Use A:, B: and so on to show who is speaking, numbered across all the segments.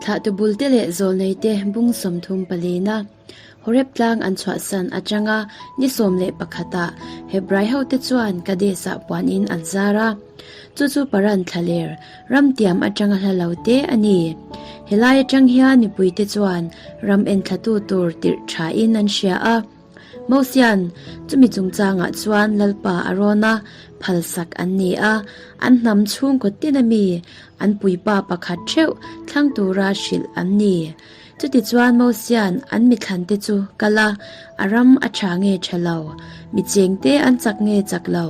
A: Thlahtu bulte leh zawlneite bung 30 palina Horeb tlang an chhuahsan atanga ni 11 ah Hebrai hote chuan Kades-ah puanin an zar a. Chu chu Paran thlaler ram tiam atanga hla lo te a ni. Helai atang hian mipuite chuan ram enthlatu tur tirh thain an hria a. Mosian, chumi chungchangah chuan Lalpa a rawn a, phalsak an ni a, an hnam chhungkaw tin a mi, an puipa pakhat theuh thlang tura hrilh an ni. Chutichuan Mosian an mithlante chu kal a, a ram a tha nge tha lo, mi chengte an chak nge chak lo,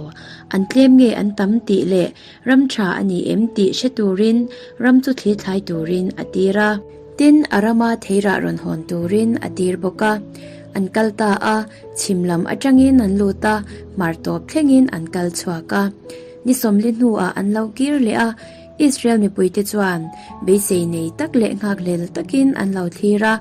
A: an tlem nge an tam tih leh ram tha a ni em tih hre turin ram chu thli thlai turin a tir a. Tin, a rama theirah rawn hawn turin a tir bawk a. An kal ta a, chhim lam atangin an lut a, hmar tawp thlengin an kal chhuak a. Ni sawmli hnuah an lo kir leh a, Israel mipuite chuan beisei nei tak leh nghakhlel takin an lo thlir a,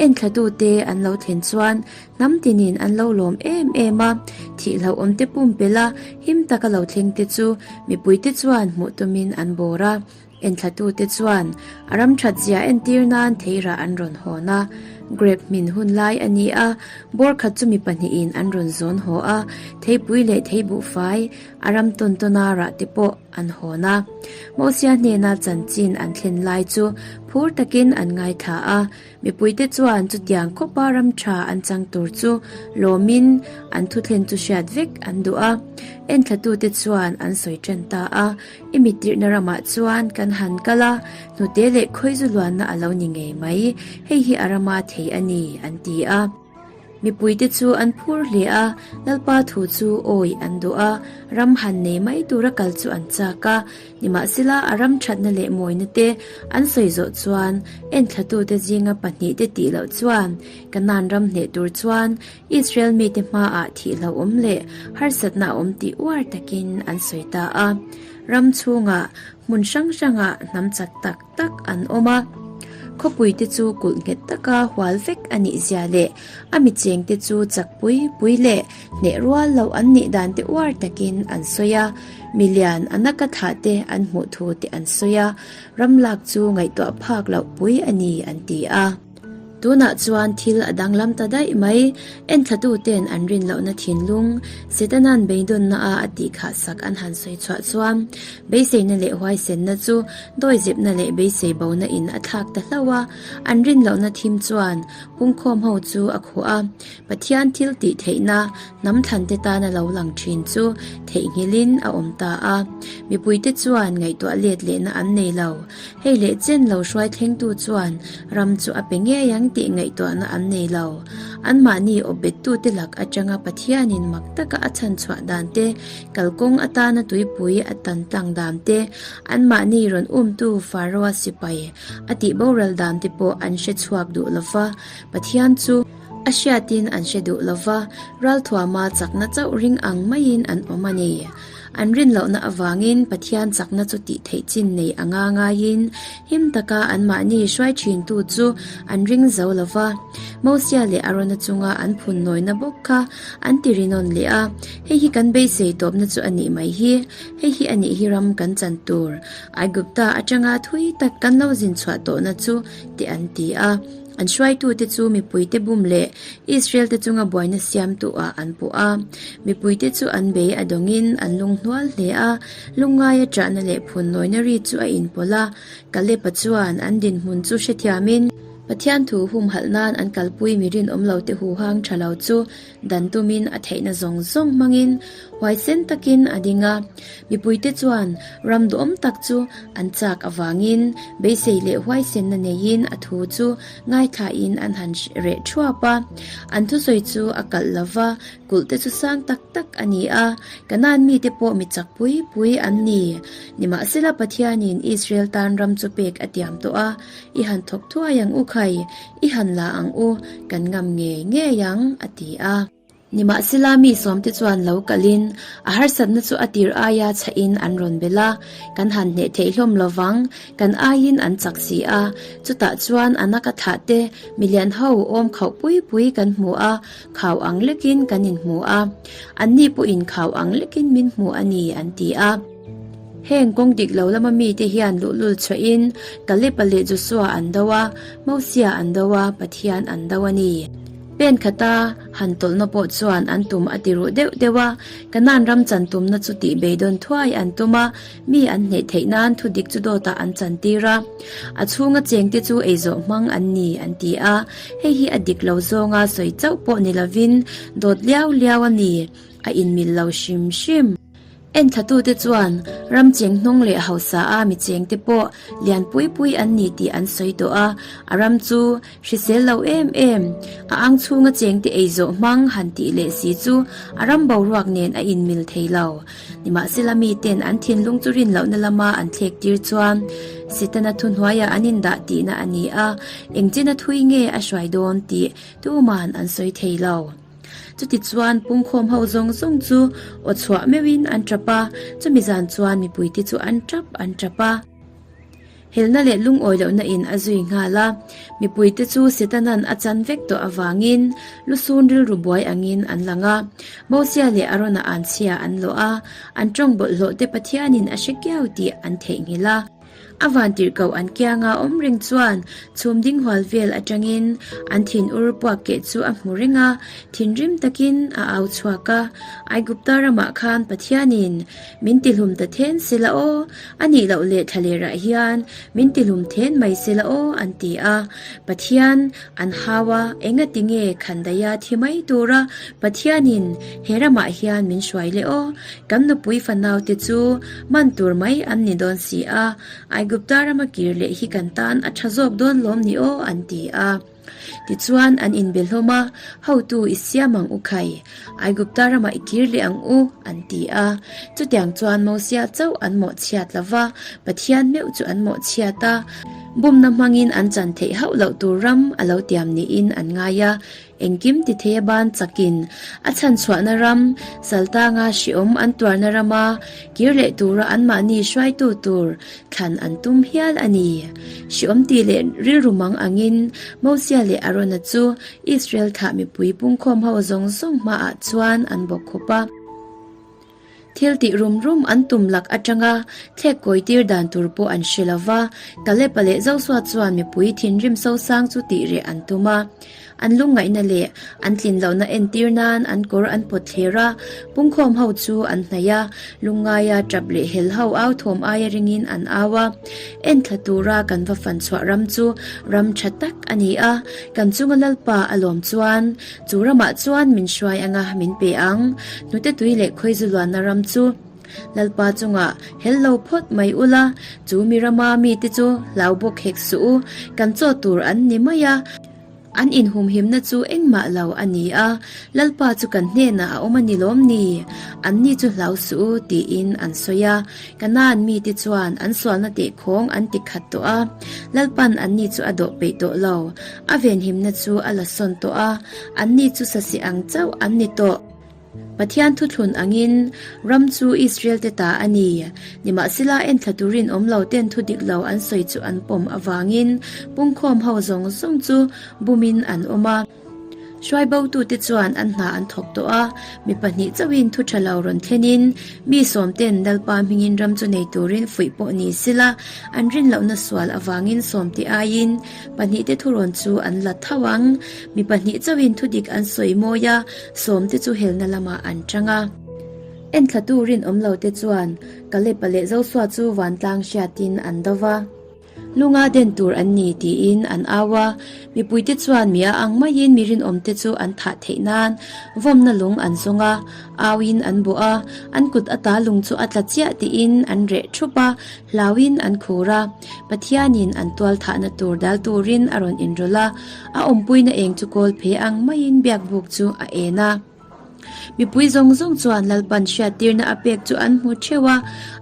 A: enthlatute an lo thlen chuan hnam tinin an lo lawm em em a, thihhlauhawmte pumpelh a, him taka lo thlengte chu mipuite chuan hmuh tumin an bawr a. Enthlatute chuan a ram that zia entir nan theirah an rawn hawn a, grape hmin hun lai a ni a, bawr khat chu mi pahnihin an rawn zawn haw a, theipui leh theibuhfai a ram tawn tawna rah te pawh an hawn a. Mosia hnena chanchin an thlen lai chu phur takin an ngaithla a, Mipuite chuan chutiang khawpa ram tha an chang tur chu lawmin an thuthlen chu hriat vek an duh a. Enthlatute chuan an sawi tan ta a, I mittirhna ramah chuan kan han kal a, hnute leh khawizu luanna a lo ni ngei mai, hei hi a rama thei a ni, an ti a. Mipuite chu an phur hle a, Lalpa thu chu awi an duh a, ram han nei mai tura kal chu an chak a. Nimahsela a ram thatna leh mawina te an sawi zawh chuan enthlatute zinga pahnihte tih loh chuan Kanaan ram hneh tur chuan Israel mite hmaah thih hlauhawm leh harsatna a awm tih uar takin an sawi ta a. Ram chhungah hmun hrang hrangah hnam chak tak tak an awm a. Khawpuite chu kulh nghet taka hual vek a nih zia leh a michengte chu chak pui pui leh hneh rual loh an nih dan te uar takin an sawi a, milian a naka thlah te an hmuh thu te an sawi a, ram lak chu ngaihtuah phak loh pui a ni an ti a. Tunah chuan thil a danglam ta daih mai, enthlatuten an rin lohna thinlung, Setana'n beidawnna a a tih khah sak an han sawi chhuah chuan beiseina leh huaisenna chu dawizepna leh beisei bona in a thlak ta hlauh a, an rin lohna thim chuan pungkhawm ho chu a khuh a. Pathian thil tih theihna hnam thlante tana lo lang thin chu theihnghilhin a awm ta a, mipuite chuan ngaihtuah let lehna an nei lo. Hei leh chen lo hruai thlengtu chuan ram chu a pe ngei ang tih ngaihtuahna an nei lo. Anmahni awpbettute lak atanga Pathianin mak taka a chhan chhuah dan te, kalkawng atana tuipui a tan tlang dan te, anmahni rawn umtu Pharaoh-a sipai a tih boral dan te pawh an hre chhuak duh lo va, Pathian chu a hriatin an hre duh lo va, ralthuama chakna chauh ring ang maiin an awm a ni. An rin lohna avangin Pathian chakna chu tih theih chin nei anga ngaiin him taka anmahni hruai thintu chu an ring zo lo va. Mosia leh Arona chunga an phun nawina bawk kha an ti rinawn leh a, Hei hi kan beisei tawpna chu a nih mai hi, hei hi a nih hi ram kan chan tur, Aigupta atanga thui tak kan lo zin chhuah tawhna chu, te an ti a. An hruaitute chu mipuite bum leh Israel-te chunga buaina siamtuah an puh a. Mipuite chu an bei a dawngin an lunghnual hle a, lungngaia ṭahna leh phunnawina ri chu a inpawlh a. Kalep-a chuan an dinhmun chu hrethiamin, Pathian thu humhalh nan an kalpui mi rinawm lote huhang ṭha lo chu Dan tumin a theihna zawng zawng hmangin huaisen takin a ding a. Mipuite chuan ram duhawm tak chu an chak avangin beisei leh huaisenna neiin a thu chu ngaithlain an han reh thuap a. An thusawi chu a kalh lo va, kulh te chu sang tak tak a ni a, Kanaan mite pawh mi chak pui pui an ni. Nimahsela Pathianin Israel tan ram chu pek a tiam tawh a, I han thawk thuai ang u khai, i han la ang u, kan ngam ngei ngei ang, a ti a. Nimahsela mi sawmte chuan lo kalin a harsatna chu a tir aia chhahin an rawn belh a, kan han hneh theih hlawm lo vang, kan aiin an chak si a. Chutah chuan a naka thlah te, milian ho awm khauh pui pui kan hmu a, khau ang lekin kan inhmu a, anni pawhin khau ang lekin min hmu a ni, an ti a. Heng kawng dik lo lama mite hian luhlul chhuahin Kaleba leh Josua an do a, Mosia an do a, Pathian an do a ni. Pen khata han tawlhna pawh chuan an tum a ti ruh deuh deuh a, Kanaan ram chan tumna chu tih beidawn thuai an tum a, mi an hneh theih nan thu dik chu dawtah an chantir a. A chhunga chengte chu eizawh hmang an ni an ti a, hei hi a dik lo zawnga sawi chauh pawh ni lovin dawt liau liau a ni, a inmil lo hrim hrim. Enthlatute chuan ram cheng hnawng leh hausa a mi chengte pawh lian pui pui an ni tih an sawi tawh a, a ram chu hrisel lo em em, a ang chhunga chengte ei zawh hmang han tih leh si chu a ram boruak nen a inmil thei lo. Nimahsela miten an thinlung chu rin lohna lama an thlek tir chuan Setana thuhnuaiah an indah tihna a ni a, engchina thui nge a hruai dawn tih tuman an sawi thei lo. Chutichuan pungkhawm ho zawng zawng chu aw chhuah meuhin an tap a, chumi zan chuan mipuite chu an tap an tap a. Helna leh lungawi lohna in a zui nghal a, mipuite chu Setanan a chan vek tawh avangin lusun rilru buai angin an lang a. Mosia leh Arona anchhia an lawh a, an tawng bawlhhlawh te Pathianin a hre kiau tih an theihnghilh a. A vantirhkoh an kianga awm reng chuan chhum ding hual vel atangin an thinur puak keh chu a hmu reng a, thinrim takin a au chhuak a, Aigupta ramah khan Pathianin min tihlum ta then se la aw, a nih loh leh thlalerah hian min tihlum then mai se la aw an ti a. Pathian an hau a, engati nge khandaia thi mai tura Pathianin he ramah hian min hruai leh aw? Kan nupui fanaute chu man tur mai an ni dawn si a, Aigupta rama kir leh hi kan tan a tha zawk dawn lawm ni aw an ti a. Tichuan an inbe hlawm a, Hotu i siam ang u khai, Aigupta ramah i kir leh ang u an ti a. Chutiang chuan Mosia chauh an mawhchhiat lo va, Pathian meuh chu an mawhchhiat a, bumna hmangin an chan theih hauh loh tur ram a lo tiam niin an ngai a. Engkim ti thei a ban chakin a chhanchhuahna ram, Saltanga hriawm an tuarna rama kir leh tura anmahni hruaitu tur thlan an tum hial a ni. Hriawm tih leh rilru mang angin Mosia leh Arona chu Israel thlah mipui pungkhawm ho zawng zawng hmaah chuan an bawk khup a. Thil tih rum rum an tum lak atanga thlek kawi tir dan tur pawh an hre lo va, Kalepa leh Josua chuan mipui thinrim sosang chu tih reh an tum a. An lungngaihna leh an tlin lohna entir nan an kawr an pawt thler a, pungkhawm ho chu an hnaih a, lungngaia tap leh hel ho au thawm aia ringin an au a. Enthla tura kan va fan chhuah ram chu ram tha tak a ni a, kan chunga Lalpa a lawm chuan Chu ramah chuan min hruai anga min pe ang. Hnute tui leh khawizu luanna ram chu Lalpa chungah hel lo phawt mai ula, chu mi rama mite chu hlau bawk hek suh u, kan chaw tur an ni mai a, an inhumhimna chu engmah lo a ni a, Lalpa chu kan hnenah a awm a ni lawm ni? Anni chu hlau suh u, tiin an sawi a. Kanaan mite chuan an sualna tehkhawng an ti khat tawh a, Lalpan anni chu a dawh peih tawh lo. A venhimna chu a la sawn tawh a, anni chu sasi ang chauh an ni tawh. Pathian thuthlun angin ram chu Israel-te ta a ni. Nimahsela enthla turin awm lo ten thu dik lo an sawi chu an pawm avangin pungkhawm ho zawng zawng chu bumin an awm a. Hruaibotute chuan an hna an thawk tawh a, mi pahnih chauhin thu tha lo rawn thlenin mi sawmten Lalpa hmingin ram chu nei turin fuih pawh ni sila an rin lohna sual avangin sawmte aiin pahnihte thurawn chu an la tho ang. Mi pahnih chauhin thu dik an sawi mawi a, sawmte chu helna lamah an tang a. Enthlatu rinawm lote chuan Kalepa leh Josua chu vantlang hriatin an do va. Lunga den tur an ni tiin an au a, mipuite chuan mi a ang maiin mi rinawmte chu an thah theih nan vawmna lung an zawng a, auin an bawh a, an kut ata lung chu a tla chiah tiin an reh thup a, hlauin an khur a. Pathianin an tual thahna tur dal turin a rawn inrawlh a, a awmpuina eng chu kawl phe ang maiin biakbuk chu a en a. Mipui zawng zawng chuan Lalpan hriattirna a pek chu an hmu theuh a,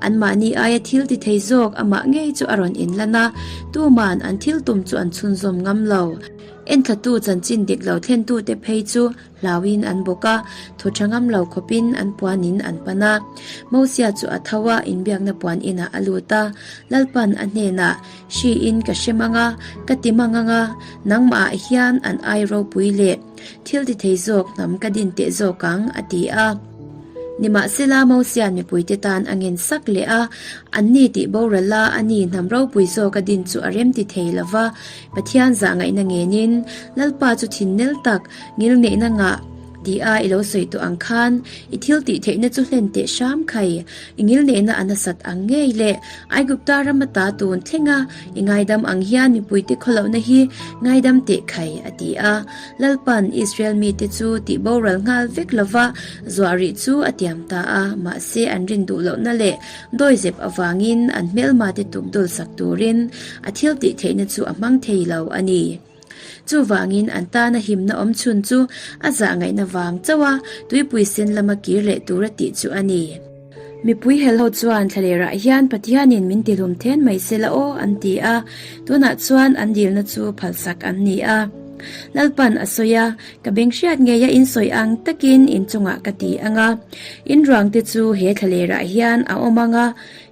A: anmahni aia thil ti thei zawk amah ngei chu a rawn inlan a, tuman an thil tum chu an chhunzawm ngam lo. Enthlatu chanchin dik lo thlentute phei chu hlauin an bawk a, thu tha ngam lo khawpin an puanin an pan a. Mosia chu a tho a, inbiakna puan inah a lut a, Lalpan a hnenah, Hriin ka hre mang a, ka ti mang ang a, nangmahah hian an ai ropui leh. Thil ti thei zawk hnam ka din teh zawk ang, a ti a. Nimahsela Mosia'n mipuite tan a ngen sak leh a, anni tih boral a, ani hnam ropui zawk a din chu a rem ti thei lo va. Pathian zah ngaihna ngenin, Lalpa chu thinnel tak, ngilneihna ngah ti a i lo sawi tawh ang khan, i thil tih theihna chu hlen teh hram khai, i ngilneihna a nasat ang ngei le. Aigupta ram ata tun thlenga i ngaidam ang hian mipuite khawlohna hi ngaidam teh khai, a ti a. Lalpan Israel mite chu tih boral nghal vek lova zuah rih chu a tiam ta a, mahse an rin duh lohna leh dawizep avangin an hmelmate tuk dawlsak turin a thil tih theihna chu a hmang thei lo a ni. Chuvangin an tana himna awm chhun chu a zah ngaihna vang chauh a tuipui sen lama kir leh tura tih chu a ni. Mipui helho chuan thlalerah hian Pathianin min tihlum then mai se la aw an ti a, tunah chuan an dilna chu phalsak an ni a. Lalpan a sawi a, Ka beng hriat ngeia in sawi ang takin in chungah ka ti ang a, in ruangte chu he thlalerah hian a awm ang a,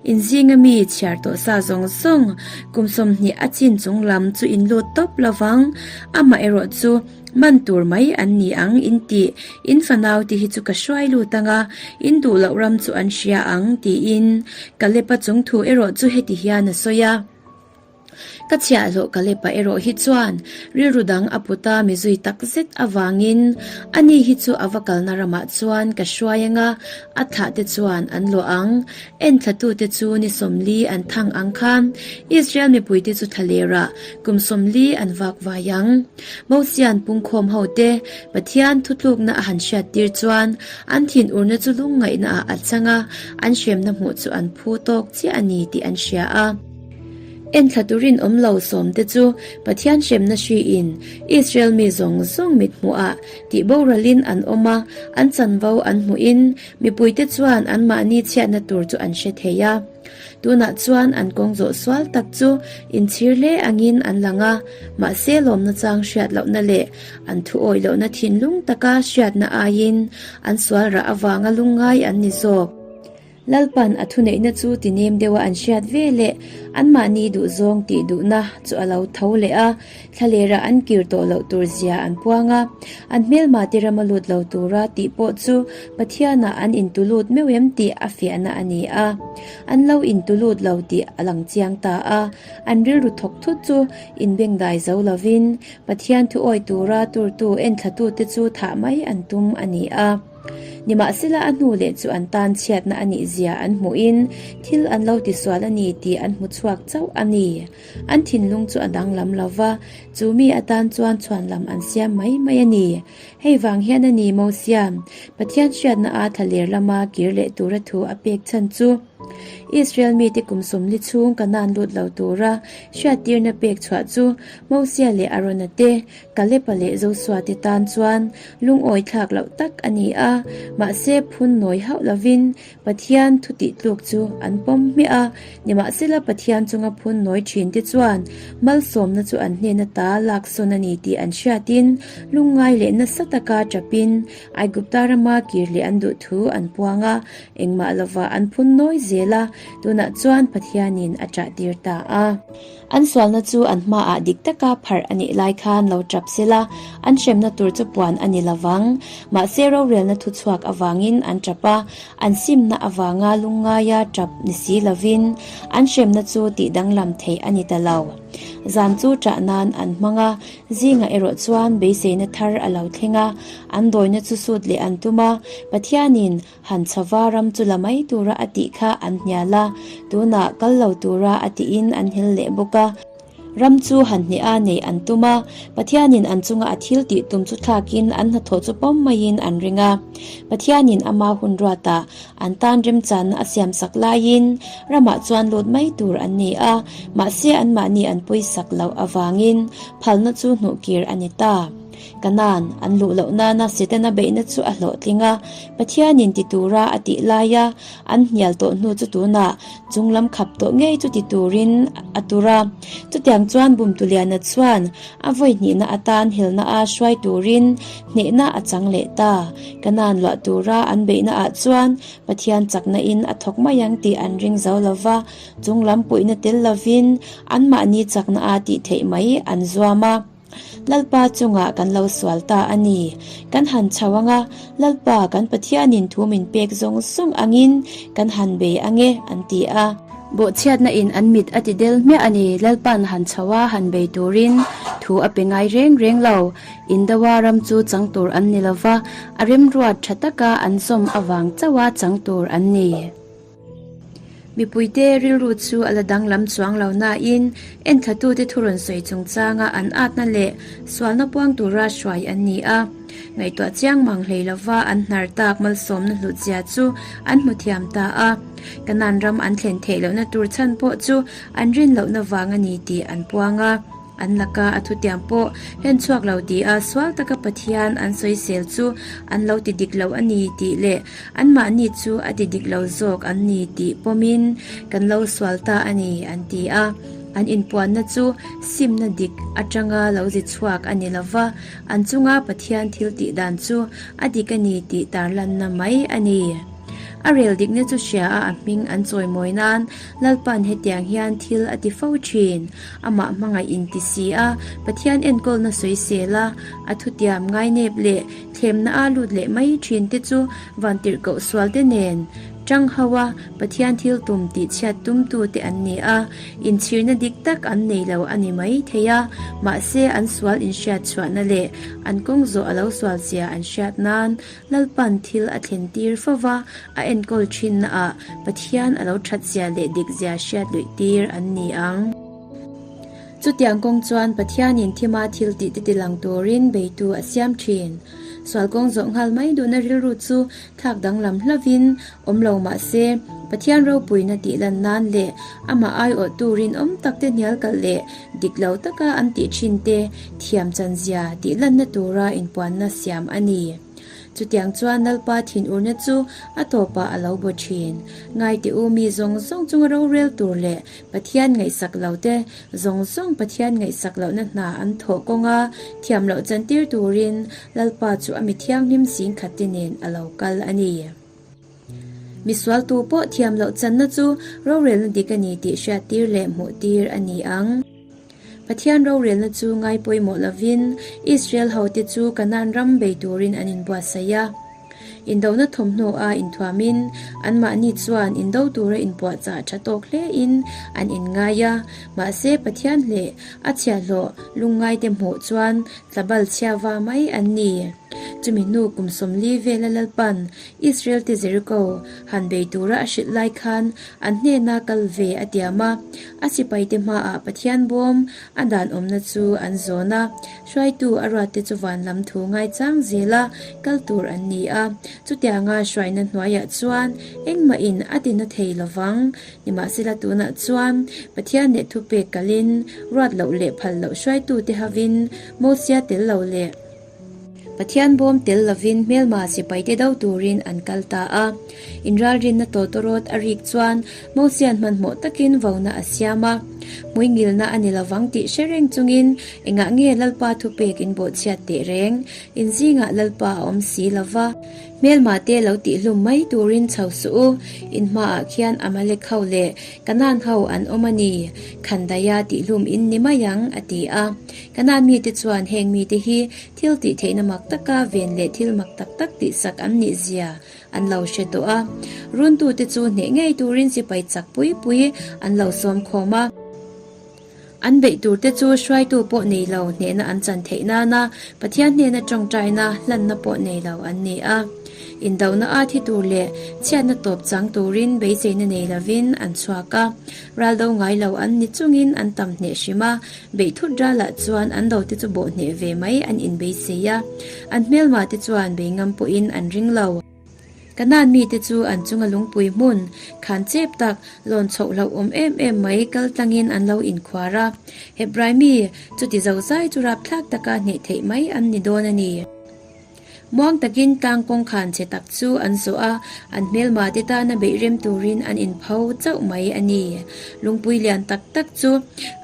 A: in zinga mi chhiar tawh sa zawng zawng kum 20 a chin chung lam chu in lut tawp lo vang, amaherawh chu Man tur mai an ni ang in tih, in fanau te hi chu ka hruai lut ang a, in duh loh ram chu an hria ang, tiin Kalepa chung thu erawh chu heti hian a sawi a. Ka chhiahhlawh Kalepa erawh hi chuan rilru dang a put a mi zui tak zet avangin ani hi chu a va kalna ramah chuan ka hruai ang a, a thlah te chuan an luah ang. Enthlatute chu ni 40 an thang ang khan Israel mipuite chu thlalerah kum 40 an vak vai ang. Mosia'n pungkhawm hote Pathian thutlukna a han hriattir chuan an thinurna chu lungngaihna ah a chang a, an hremna hmuh chu an phu tawk chiah a ni tih an hria a. Enthla turin awm lo sawmte chu Pathian hremna hriin Israel mi zawng zawng mithmuhah tihboralin an awm a, an chanvo an hmuhin mipuite chuan anmahni chhiatna tur chu an hre thei a. Tunah chuan an kawng zawh sual tak chu inchhir hle angin an lang a, mahse lawmna chang hriat lohna leh an thu awih lohna thinlung taka hriatna aiin an sual rah avanga lungngai an ni zawk. Lalpan a thuneihna chu tinem deuha an hriat ve leh anmahni duhzawng tih duhna chu a lo tho leh a, Thlalera an kir tawh loh tur zia an puang a, an hmelma te rama lut lo tura tih pawh chu Pathianah an intu lut meuh em tih a fiahna a ni a. An lo intu lut lo tih a lang chiang ta a, an rilru thawk thut chu inbengdai zo lovin Pathian thu awi tura turtu enthlatute chu thah mai an tum a ni a. Nimahsela a hnu leh chu an tan chhiatna a nih zia an hmuhin thil an lo tisual a ni tih an hmu chhuak chauh a ni. An thinlung chu a danglam lo va, chu mi atan chuan chhuanlam an siam mai mai a ni. Hei vang hian a ni Mosia'n Pathian hriatna a thlaler lama kir leh tura thu a pek chhan chu Israel mite kum 40 chhung Kanaan lut lo tura hriattirna pek chhuah chu Mosia leh Arona te, Kalepa leh Josua te tan chuan lungawi thlak loh tak a ni a, mahse phun nawi hauh lovin Pathian thu tih tluk chu an pawm hmiah a, nimahsela Pathian chunga phun nawi thin te chuan malsawmna chu an hnen ata laksawn a ni tih an hriatin lungngai leh nasa taka tapin Aigupta rama kir leh an duh thu an puang a, engmah lovah an phun nawi zel a, tunah chuan Pathianin a ṭahtir ta a. An sualna chu an hmaah dik taka pharh a nih lai khan lo tap sela, an hremna tur chu puan a ni lovang. Mahse rorelna thuchhuak avangin an tap a, an simna avanga lungngaia tap ni si lovin an hremna chu tih danglam theih a ni ta lo. Zan chu ṭah nan an hmang a, zingah erawh chuan beiseina thar a lo thleng a, an dawina chu sut leh an tum a, Pathianin Han chhava ram chu la mai tura a tih kha an hnial a, tunah kal lo tura a tihin an hel leh bawk a. Ram chu han hne a neih an tum a, Pathianin an chunga a thil tih tum chu thlakin an hnathawh chu pawm maiin an ring a. Pathianin ama hun ruatah an tan remchanna a siamsak laiin ramah chuan lut mai tur an ni a, mahse anmahni an pawisak loh avangin phalna chu hnuhkir a ni ta. Kanaan an luh loh nana Setana beihna chu a hlawhtling a, Pathianin ti tura a tih laia an hnial tawh hnu chu tunah chunglam khap tawh ngei chu ti turin a tur a. Chutiang chuan Bumtuliana chuan a vawi hnihna atan helna a hruai turin hnehna a chang leh ta. Kanaan luah tura an beihna ah chuan Pathian chakna in a thawk mai ang tih an ring zo lova, chunglam puihna tel lovin anmahni chakna a tih theih mai an zuam a. Lalpa chungah kan lo sual ta a ni. Kan han chho ang a, Lalpa kan Pathianin thu min pek zawng zawng angin kan han bei ang e, an ti a. Bawhchhiatna in an mit a ti del hmiah a ni. Lalpa'n han chho a, han bei turin thu a pe ngai reng reng lo. Indoa ram chu chang tur an ni lo va, a remruat tha taka an zawm avang chauha chang tur an ni. Mipuite rilru chu a la danglam chuang lo nain enthlatute thu rawn sawi chungchanga an atna leh sualna puang tura hruai an ni a. Ngaihtuah chiang mang hlei lova an hnar tak malsawmna hlutzia chu an hmu thiam ta a. Kanan ram an thlen theih lohna tur chhan pawh chu an rin lohna vang a ni tih an puang a. An laka a thutiam pawh hlen chhuak lo ti a sual taka Pathian an sawisel chu an lo ti dik lo a ni tih leh anmahni chu a ti dik lo zawk an ni tih pawmin kan lo sual ta a ni an ti a. An inpuanna chu simna dik atanga lo zi chhuak a ni lo va, an chunga Pathian thil tih dan chu a dik a ni tih tarlanna mai a ni. A rel dikna chu hria a a hming an chawimawi nan Lalpa'n hetiang hian thil a ti fo thin. Amah hmangaih in ti si a, Pathian enkawlna sawisel a, a thutiam ngainep leh thlemna a lut leh mai thin te chu vantirhkoh sual te nen tang ho a, Pathian thil tum tih chhiat tumtu te an ni a, inchhirna dik tak an nei lo a ni mai thei a, mahse an sual inhriat chhuahna leh an kawng zawh a lo sual zia an hriat nan Lalpan thil a thlen tir fo va, a enkawl thinna ah Pathian a lo that zia leh dik zia hriat luih tir an ni ang. Chutiang kawng chuan Pathianin thima thil tih te tilang turin beitu a siam thin. Sual kawng zawh nghal mai duhna rilru chu thlak danglam hlovin awm lo mah se, Pathian ropuina tih lan nan leh amah aiawh turin awm tak te hnial kalh leh dik lo taka an tih thin te thiam chan zia tih lanna tura inpuanna siam a ni. Chutiang chuan Lalpa thinurna chu a tawpah a lo baw thin. Ngaite u mi zawng zawng chunga rorel tur leh Pathian ngaihsak lo te zawng zawng Pathian ngaihsak lohna hna an thawh kawnga thiam loh chantir turin Lalpa chu a mi thianghlim singkhat te nen a lo kal a ni. Misual tu pawh thiam loh channa chu rorelna dik a ni tih hriattir leh hmuhtir a ni ang. Pathian rorelna chu ngai pawimawh lovin Israel hote chu Kanaan ram bei turin an inbuatsaih a. Indona thawmhnaw a inthuamin anmahni chuan indo tura inpuahchah tha tawk hlein an inngai a, mahse Pathian leh a chhiahhlawh lungngaite hmuh chuan tlabal chhiava mai an ni. Chumi hnu kum 40 vela Lalpan Israel te Jericho han bei tura a hrilh lai khan an hnena kal ve a tiam a, a sipaite hmaah Pathian bawm a dan awmna chu an zawn a, hruaitu a ruatte chu van lam thu ngaichang zela kal tur an ni a, chutianga hruaina hnuaiah chuan engmahin a ti na thei lovang. Nimahsela tunah chuan Pathian leh thupek kalin ruat loh leh phal loh hruaitute havin Mosia tel lo leh, Pathian bawm tel lovin hmelma sipaite do turin an kal ta a. Inralrinna tawtawrawt a rik chuan Mosian hmanhmawh takin vona a siam a. Hmuingilna a ni lovang tih hre reng chungin engah nge Lalpa thupek in bawhchhiat teh reng? In zingah Lalpa a awm si lova. Hmelma te lo tihhlum mai turin chho suh u, in hmaah khian Amalek ho leh Kanaan ho an awm a ni, Khandaia tihhlum in ni mai ang, a ti a. Kanaan mite chuan heng mite hi thil tih theihna mak taka ven leh thil mak tak tak tihsak an nih zia an lo hre tawh a. Runtute chu hneh ngei turin sipai chak pui pui an lo sawm khawm a. An beih turte chu hruaitu pawh nei lo hnehna an chan theih nana Pathian hnena tawngtaina hlanna pawh nei lo an ni a. Indona a thi tur leh chhiatna tawp chang turin beiseina nei lovin an chhuak a. Ral do ngai lo an ni chungin an tam hneh hrim a, beih thut ralah chuan an dote chu bawh hneh ve mai an inbeisei a. An hmelma te chuan bei ngam pawhin an ring lo. Kanaan mite chu an chunga lungpui hmun, khan chep tak, lawn chhoh hlauh awm em em mai kal tlangin an lo inkhuar a. Hebrai mi chuti zozai chu rapthlak taka hneh theih mai an ni dawn a ni. Muang takin tlang kawngkhan chhe tak chu an zawh a, an hmelma te tana beih rem turin an inpho chauh mai a ni. Lungpui lian tak tak chu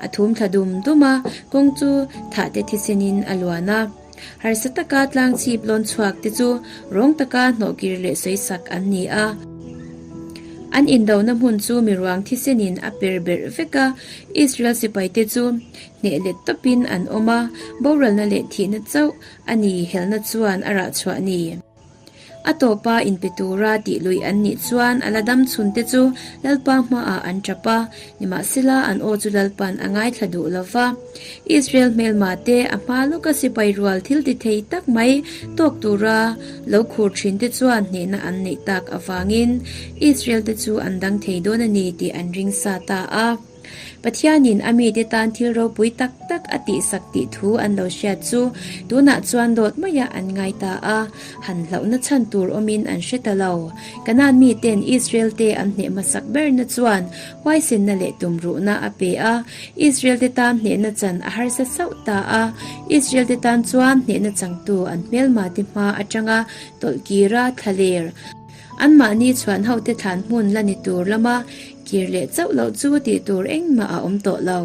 A: a thum thla dum dum a, kawng chu thah te thisenin a luan a. Harsa taka tlang chhip lawn chhuak te chu rawng taka hnawhkir leh sawisak an ni a. An indona hmun chu miruang thisenin a per berh vek a, Israel sipaite chu hneh let tawpin an awm a, boralna leh thihna chauh a ni helna chuan a rah chhuah ni. A tawpa inpe tura tih luih an nih chuan a la dam chhun te chu Lalpa hmaah an tap a, nimahsela an aw chu Lalpa'n a ngaithla duh lo va. Israel hmelma te a hma lawka sipai rual thil ti thei tak mai tawk tura lo khur thin te chuan hnehna an neih tak avangin Israel te chu an dang thei dawn a ni tih an ring sa ta a. Pathianin a mite tan thil ropui tak tak a tihsak tih thu an lo hriat chu tunah chuan dawt maiah an ngai ta a, han hlauhna chhan tur awmin an hre ta lo. Kanaan miten Israel te an hneh hmasak berna chuan huaisenna leh tumruhna a pe a, Israel te tan hnehna chan a harsa sauh ta a, Israel te tan chuan hnehna changtu an hmelma te hma atanga tawlh kira thlaler Anmahni chhuan hote thlan hmun la ni tur lama kir leh chauh loh chu tih tur engmah a awm tawh lo.